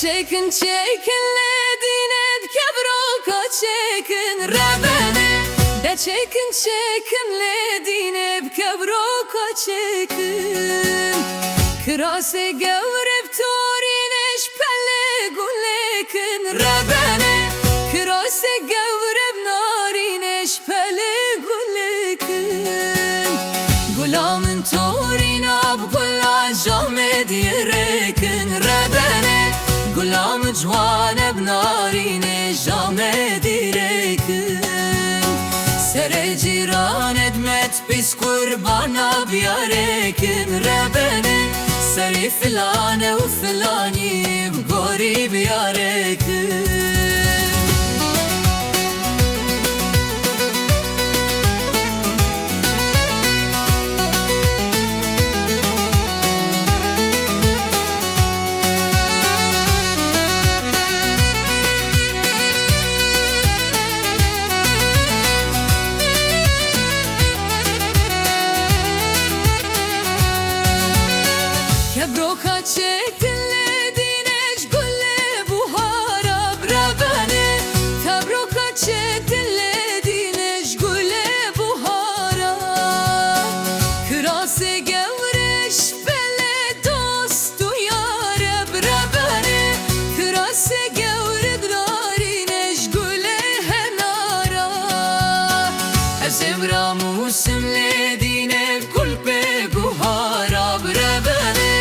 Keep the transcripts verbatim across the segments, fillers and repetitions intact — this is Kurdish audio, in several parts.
Çêkin, çêkin lê dîne bi kevroka çêkin, rebene. De çêkin, çêkin lê dîne bi kevroka çêkin. Kirasê gewre bi torîne ji pelê gulêkin, rebene. Kirasê gewre bi narîne ji pelê gulêkin. Gula min torîna bi gula camêdiyê rêkin, rebene. Gula min ciwane bi narînê camêdî rêkin. Serê cîranê di me pîs qurbana biyarêkin, rebene. Serî filane û filanî bi gorî biyarêkin. Kevroka çêtin lê dîne ji gulê buhara, birabane. Kevroka çêtin lê dîne ji gulê buhara. Kirasê gewre ji pelê dost û yare, birabane. Kirasê gewre bi narîne ji gulê henara. Ez ê biramûsim lê dîne gul pê guhara, birabane.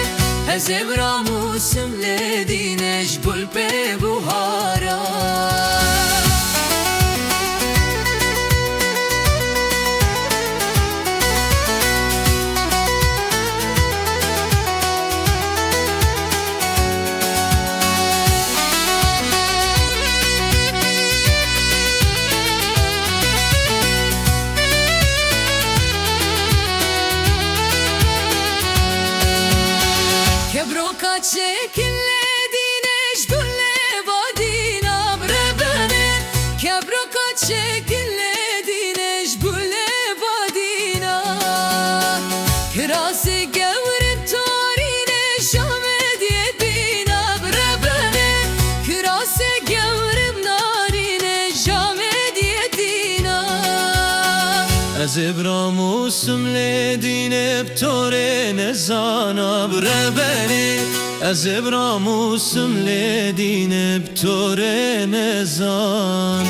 Ez ê biramûsim lê dîne ji gul pê guhara. Kevroka çêkin lê dîne ji gulê vadîna, birabane. Kevroka çêkin lê dîne ji gulê vadîna. Kirasê gewre bi torîne jamêdiyê dîna, birabane. Kirasê gewre bi narîne jamêdiyê dîna. Ez ê biramûsim lê dîne bi torê nezana, birabane. Ez ê biramûsim lê dîne bi torê nezana.